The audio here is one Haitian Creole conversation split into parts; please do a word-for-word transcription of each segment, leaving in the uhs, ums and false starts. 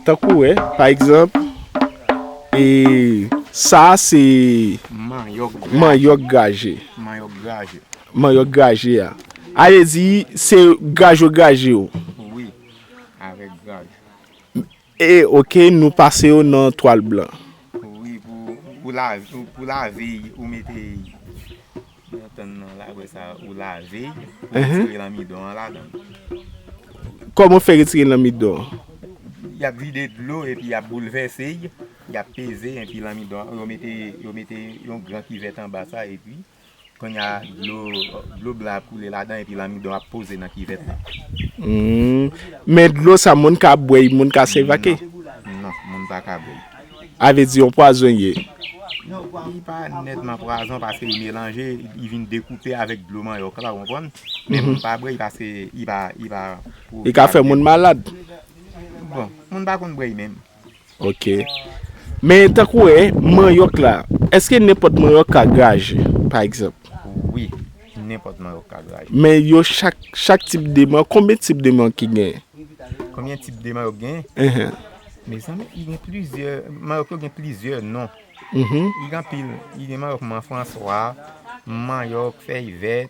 Tankou wè, pa egzanp, e sa se manyòk graje. Manyòk graje. Manyòk graje a. A vle di, se graj yo graje yo. Wi, avèk graj. E, oke, nou pase yo nan twal blan. Wi, pou, pou lave, pou lave, ou mete Nan tann nan lagwè sa, ou lave, ou retire lanmidon an ladan. Kòman w fè retire lanmidon an? Y ap vide dlo epi y ap boulvèse, y ap peze, epi lanmidon an, yo mete, yo mete yon gran kivèt anba sa, epi kounye a, dlo, dlo blan ap koule ladan, epi lanmidon ap poze nan kivèt la. Hmm. Men dlo sa, moun ka bwè, moun ka sèvi ak li? Non, non, moun pa ka bwè. A vle di yon pwazon ye. Li pa nètman pwazon paske li melanje, li vin dekoupe avèk dlo manyòk la, ou konprann? Men moun pa bwè li paske li pa, li pa. Li ka fè moun malad. Bon, moun pa konn bwè li menm. Oke. Men tankou wè, manyòk la, èske nenpòt manyòk ka graje, pa egzanp? Wi, nenpòt manyòk ka graje. Men yo chak, chak tip de manyòk, konbyen tip de manyòk ki genyen? Konbyen tip de manyòk genyen? Enhen. Mezanmi, li gen plizyè, manyòk yo gen plizyè non. Mhm. Li gen anpil, li gen manyòk man Franswa, manyòk fèy vèt,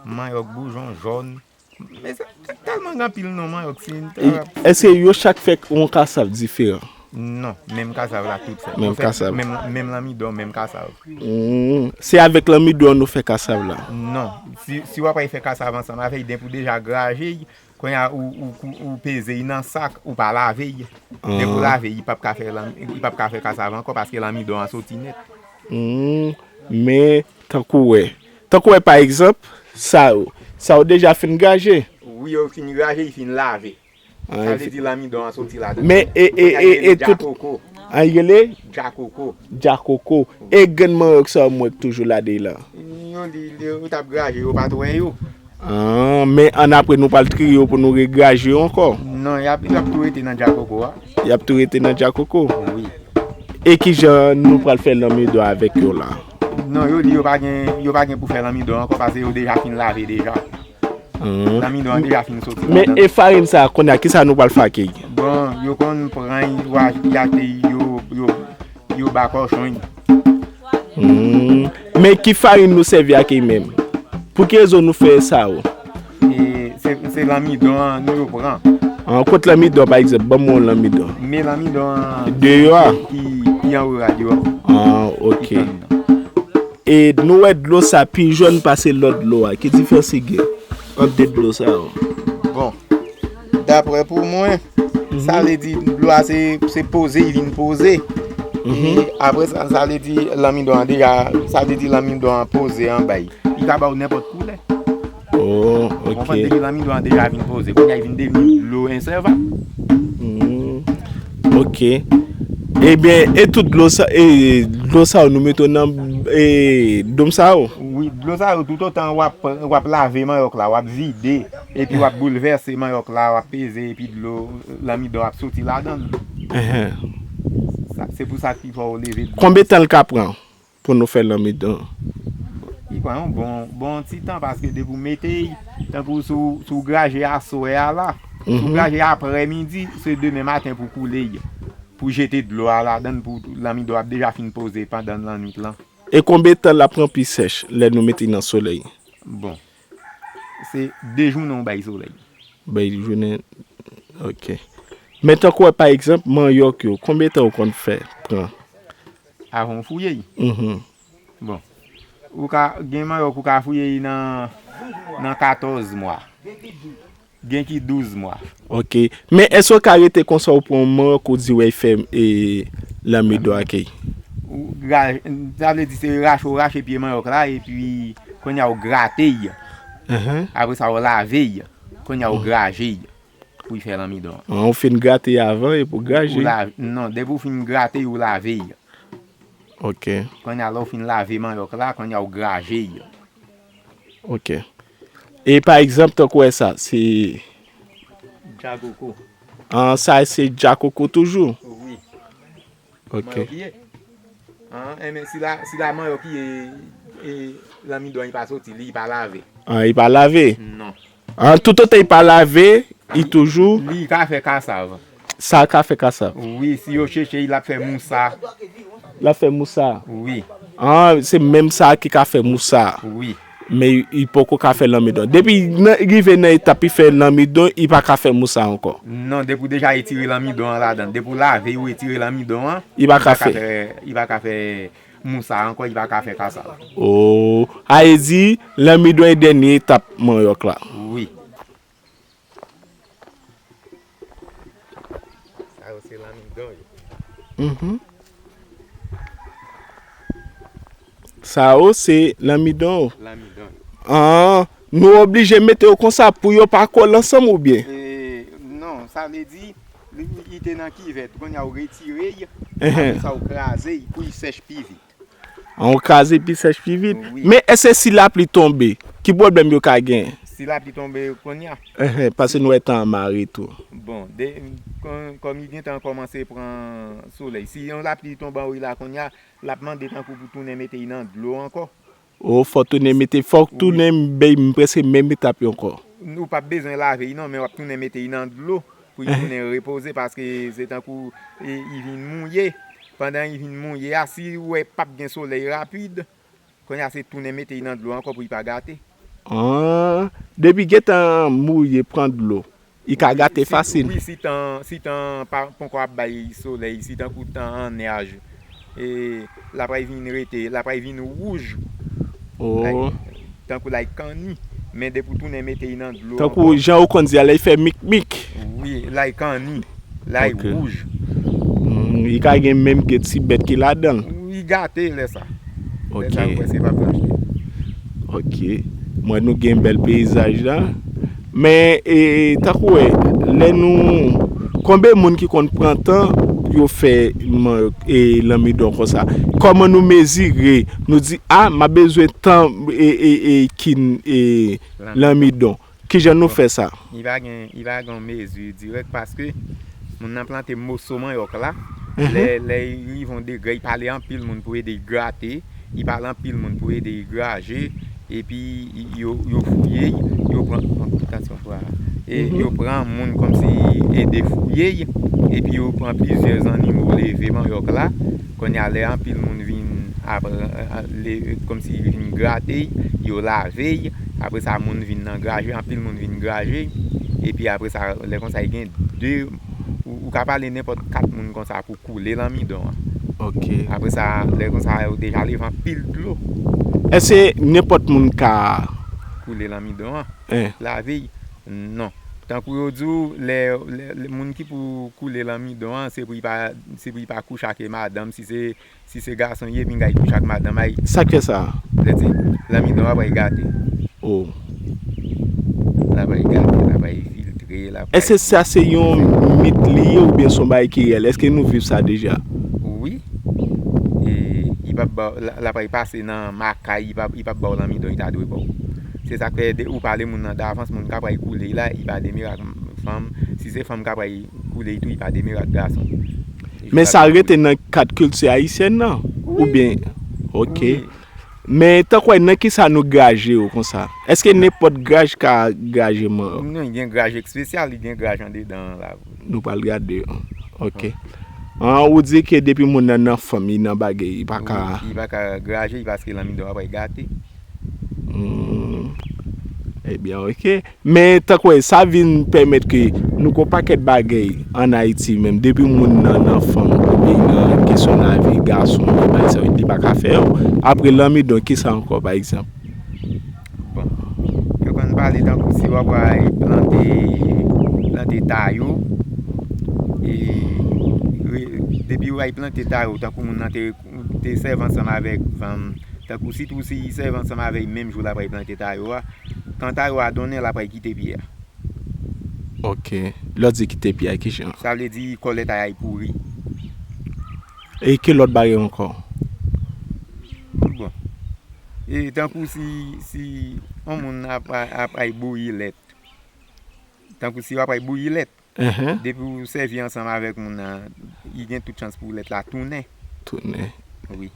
manyòk boujon jòn. Mezanmi, tèlman gen anpil non manyòk, si n ta... Èske yo chak fè yon kasav diferan? Non, menm kasav la tout fèt. Menm kasav. Menm, menm lanmidon, menm kasav. Hmm, se avèk lanmidon nou fè kasav la? Non, si, si w ap fè kasav ansanm avè l, depi w deja graje l, kounye a ou, ou, ou, ou peze l nan sak, ou pa lave l. Depi w lave l, li p ap ka fè lanm-, li p ap ka fè kasav ankò paske lanmidon an soti nèt. Hmm, men tankou wè. Tankou wè, pa egzanp, sa yo. Sa yo deja fin graje. Wi, yo fin graje, li fin lave. Sa vle di lanmidon an soti ladan. Men e, e, e, e tout. Djakoko. An rele? Djakoko. Djakoko. E grenn manyòk sa yo m wè k toujou ladan la. Yo li, li, yo t ap graje, yo pa t wè yo. Ah, men annapre nou pral triye yo pou nou regraje yo ankò. Non, y ap, y ap tou rete nan djakoko a. Y ap tou rete nan djakoko? Wi. E kijan nou pral fè lanmidon avèk yo la? Non, yo di yo pa gen, yo pa gen pou fè lanmidon ankò paske yo deja fin lave deja. Hmm. Lanmidon an deja fin soti ladan. Men e farin sa, kounye a, kisa nou pral fè ak li? Bon, yo konn pran l, yo ach-, y achte l, yo, yo, yo ba kòchon l. Hmm. Men ki farin nou sèvi ak li menm? Pou ki rezon nou fè sa yo? E, se, se lanmidon an nou yo pran. An, kot lanmidon, pa egzanp, ban m yon lanmidon. Men lanmidon an deyò a? Ki, ki anwo radyo a. Ah, oke. Ki tann nan. E nou wè dlo sa pi jòn pase lòt dlo a. Ki diferans ki gen ant de dlo sa yo? Bon, daprè pou mwen, sa vle di dlo a se, se poze, li vin poze. E apre sa, sa vle di lanmidon an deja, sa vle di lanmidon an poze anba l. Li ka ba w nenpòt koulè. Oh, ou konprann, oke. Depi lanmidon an deja vin poze, kounye a li vin devni dlo ensèvab. Hmm. Oke. Ebyen, e tout dlo sa, e dlo sa yo nou mete yo nan, e dòm sa yo? Wi, dlo sa yo, toutotan w ap, w ap lave manyòk la, w ap vide, epi w ap boulvèse manyòk la, w ap peze, epi dlo, lanmidon ap soti ladan l. Enhen. Sa, se pou sa ki fè w leve dlo. Konbyen tan l ka pran pou nou fè lanmidon? Li pran yon bon, bon ti tan, paske depi w mete l, tankou si w, si w graje aswè a la, si w graje aprèmidi, se demen maten pou w koule l, pou w jete dlo a ladan l, pou lanmidon ap deja fin poze pandan lannwit lan. E konbyen tan l ap ranpli sèch lè nou mete l nan solèy? Bon, se de jounen w bay solèy. Bay jounen, oke. Men tankou wè, pa egzanp, manyòk yo, konbyen tan yo konn fè, pran? Avan w fouye l? Mhm. Bon. Ou ka, gen manyòk ou ka fouye l nan, nan katòz mwa. Gen ki douz mwa. Oke. Men èske w ka rete konsa ou pran yon manyòk ou di wè l fè, e, lanmidon ak li? Ou gra-, sa vle di se rache w rache pye manyòk la, epi kounye a w grate l. Enhen. Apre sa w lave l. Kounye a w graje l pou l fè lanmidon an. An, ou fin grate avan epi w graje? Ou la-, non, depi w fin grate, ou lave l. Oke. Kounye a, lè w fin lave manyòk la, kounye a, ou graje l. Oke. E pa egzanp, tankou wè sa, se djakoko. An, sa se djakoko toujou? Wi. Ok. Manyòk li ye. An, enben, si la, si la manyòk li ye, e, lanmidon li pa soti, li pa lave. An, li pa lave? Non. An, toutotan li pa lave, li toujou. Li ka fè kasav. Sa ka fè kasap. Wi, si yo cheche, l ap fè mousa. L ap fè mousa. Wi. Ah, se menm sa ki ka fè mousa. Wi. Men li poko ka fè lanmidon. Depi nan, rive nan etap li fè lanmidon, li pa ka fè mousa ankò. Non, depi w deja retire lanmidon an ladan, depi w lave, ou retire lanmidon an, li pa ka fè. Li pa ka fè mousa ankò, li pa ka fè kasap. Oh, a vle di, lanmidon e dènye etap manyòk la. Wi. Sa yo se lanmidon yo. Mhm. Sa yo se lanmidon yo. Lanmidon yo. Ah, nou oblije mete yo konsa pou yo pa kole ansanm oubyen? E, non, sa vle di, li, li te nan kivèt, kounye a ou retire l, apre sa ou kraze l pou li sèch pi vit. An, ou kraze pi sèch pi vit. Wi. Men èske si lapli tonbe, ki pwoblèm yo ka gen? Si lapli tonbe kounye a? Enhen, paske nou wè tan an mare tou. Bon, de, kòm, kòm li gentan kòmanse pran solèy, si yon lapli tonbe anwo la kounye a, l ap mande tankou pou tounen mete l nan dlo ankò. O, fò tounen mete, fò tounen bay m prèske menm etap yo ankò. Ou p ap bezwen lave l non, men w ap tounen mete l nan dlo pou l tounen repoze, paske se tankou, e, li vin mouye. Pandan li vin mouye a, si w wè p ap gen solèy rapid, kounye a se tounen mete l nan dlo ankò pou l pa gate. Ah, depi gentan mouye, pran dlo, li ka gate fasil. Wi, si tan, si tan pa, poko ap bay solèy, si tankou tan an nyaj, e, l ap vin rete, l ap vin wouj. Oh. Tankou lay kanni. Men depi w tounen mete l nan dlo ankò. Tankou jan ou konn di a, lè l fè mikmik. Wi, lay kanni. Lay wouj. Hmm, li ka gen menm gen ti bèt ki ladan l. Li gate lè sa. Lè sa, ou prèske p ap achte. Ok. Mwen, nou gen bèl peyizaj la. Men, e, tankou wè, lè nou, konbyen moun ki konn pran tan pou yo fè, e, lanmidon konsa? Kòman nou mezire? Nou di, a, m ap bezwen tan, e, e, e, kin, e, lanmidon. Kijan nou fè sa? Li pa gen, li pa gen yon mezi dirèk paske moun nan plante moso manyòk la. Lè, lè li rive yon degre, li pale anpil moun pou ede l grate, li pale anpil moun pou ede l graje, epi yo, yo fouye l, yo pran, bon, tansyon pran, e yo pran moun kòmsi ede fouye l, epi yo pran plizyè zannimo leve manyòk la. Kounye a, lè anpil moun vin apre, kòmsi vin grate l, yo lave l, apre sa, moun vin nan graje, anpil moun vin graje, epi apre sa, lè konsa, gen de, ou, ou ka pale nenpòt kat moun konsa pou koule lanmidon an. Ok. Apre sa, lè konsa, yo deja leve anpil dlo. Èske nenpòt moun ka koule lanmidon an? Lave l? Non. Tankou yo di w, lè, lè, lè moun ki pou koule lanmidon an, se pou li pa, se pou li pa kouche ak madanm, si se Si se gason ye, pinga l kouche ak madanm a l. Sa k fè sa? Lè di, lanmidon an pral gate. Oh. L ap pral gate, l ap pral enfiltre, l ap pral... Èske sa se yon mit li ye oubyen se yon bagay ki reyèl? Èske nou viv sa deja? Wi. E, li p ap ba w, l, l ap pral pase nan makay, li p ap, li p ap ba w lanmidon li ta dwe ba w. Se sa k fè, de, ou pale moun nan davans, moun k ap pral koule l la, li pa demere ak fanm. Si se fanm k ap pral koule l tou, li pa demere ak gason. Men sa rete nan kad kilti ayisyèn nan? Wi. Oubyen, ok. Wi. Men tankou nan kisa nou graje yo konsa? Èske nenpòt graj ka graje manyòk? Non, gen graj espesyal, li gen graj andedan an la. Nou pral gade, ok. An, ou di ke depi moun nan nan fanm, li nan bagay, li pa ka... Wi, li pa ka graje, paske lanmidon an pral gate. Hmm. Ebyen, ok. Men, tankou sa vin pèmèt ke nou gon pakèt bagay ann Ayiti menm, depi moun nan nan fanm, oubyen nan kesyon lavi gason, bagay sa yo, li pa ka fè yo. Apre lanmidon, kisa ankò, pa egzanp? Bon, yo konn pale tankou si w ap al plante, plante tayo, e, re-, depi w al plante tayo, tankou moun nan te, te sèvi ansanm avèk fanm, tankou sitou si li sèvi ansanm avè l menm jou l ap al plante tayo a, kan tayo a donnen, l ap al kite pye a. Ok. Lè w di kite pye a, kijan? Sa vle di kòlèt a y al pouri. E ki lòt bagay ankò? Bon. E tankou si, si yon moun ap, ap al bouyi lèt. Tankou si w ap al bouyi lèt. Enhen. Depi w sèvi ansanm avèk moun nan, li gen tout chans pou lèt la tounen. Tounen. Wi.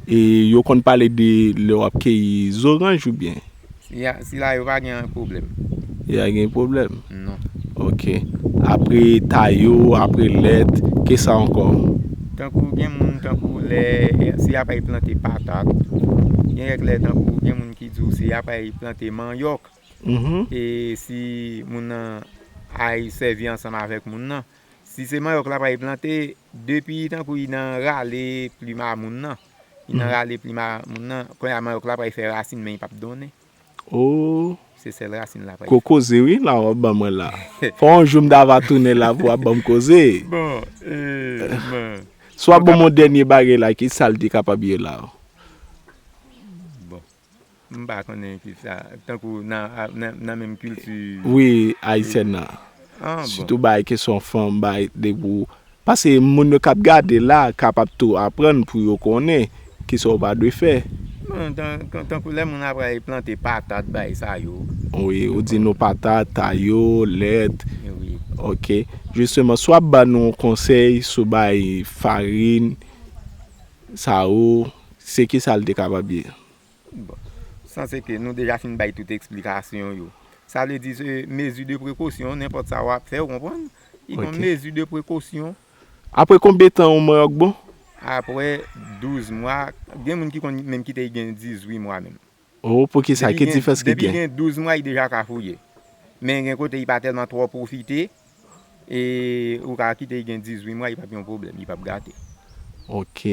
E yo konn pale de lè w ap keyi zoranj oubyen? Si a, sila yo pa gen pwoblèm. Yo pa gen pwoblèm? Non. Ok. Ok. Apre tayo, apre lèt, kisa ankò? Tankou gen moun, tankou lè, si y ap al plante patat, gen kèk lè tankou gen moun ki di w se y ap al plante manyòk. Mhm. E si moun nan al sèvi ansanm avèk moun nan, si se manyòk l ap al plante, depi tankou li nan rale plim a moun nan, li nan rale plim a moun nan, kounye a manyòk la pral fè rasin, men li p ap donnen. Oh, Se sèl rasin la pral gwo koze wi la w ap ban mwen la. Fò yon jou m ta va tounen la pou w ap ban m koze. Bon, e, bon. Si w ap ban m yon dènye bagay la, kisa l te kapab ye la? Bon. M pa konnen kisa, tankou nan, nan, nan menm kilti. Wi, ayisyèn nan. Ah, bon. Sitou bay kesyon fanm, bay de pou. Paske moun yo k ap gade la kapab tou aprann pou yo konnen kisa w pa dwe fè. Bon, tan- tan- tankou lè moun ap al plante patat, bay sa yo. Wi, ou di nou patat, tayo, lèt. Wi. Ok. Jisteman, si w ap ban nou yon konsèy sou bay farin, sa yo, se kisa l te kapab ye? Bon. Sanse ke nou deja fin bay tout eksplikasyon yo. Sa vle di se mezi de prekosyon, nenpòt sa w ap fè, ou konprann? Li gon Ok. Mezi de prekosyon. Apre konbyen tan yon manyòk bon? Apre douz mwa, gen moun ki konn menm kite l gen dizuit mwa menm. Oh, poukisa? Ki gen- diferans ki Depi gen? Gen douz mwa, li deja ka fouye. Men gen kote li pa tèlman twò pwofite, e ou ka kite l gen dizuit mwa, li p ap yon pwoblèm, li p ap gate. Ok.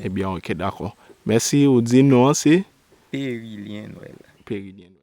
Ebyen, ok, dakò. Mèsi, ou di non an se? Perilyen Nwèl. Perilyen.